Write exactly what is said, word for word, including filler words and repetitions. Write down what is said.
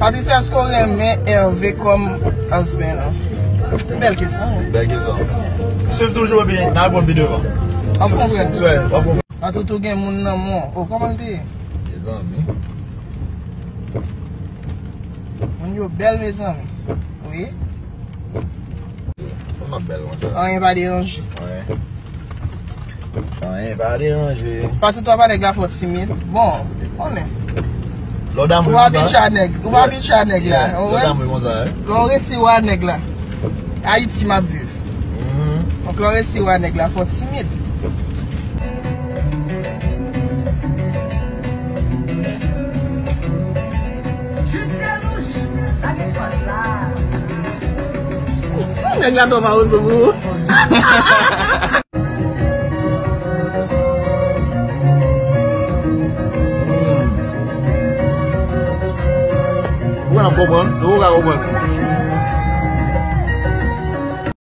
Patricia, èske w renmen Hervé kòm husband ou? Se bèl kesyon, wi. Bèl kesyon. Swiv toujou, epi n a reponn pi devan. W ap konprann. Wè, w ap konprann. Patricia, ou gen moun nan men w. O, kòman l te ye? Mezanmi. Moun yo bèl, mezanmi. Wi. Fanm ap bèl konsa. Anyen pa deranje. Anyen. Anyen pa deranje. Patricia, w ap pale nèg la fò timid. Bon, ou konnen. Lè w damou konsa. Ou pa abitye a nèg. Ou pa abitye a nèg la. Lè w damou konsa, wi. Lè w resi wè nèg la. Ayiti m ap viv. Donk, lè w resi wè nèg la, fò w timid. Nèg la twò mawozo pou ou. Ou konn ap konprann, ou ka konprann.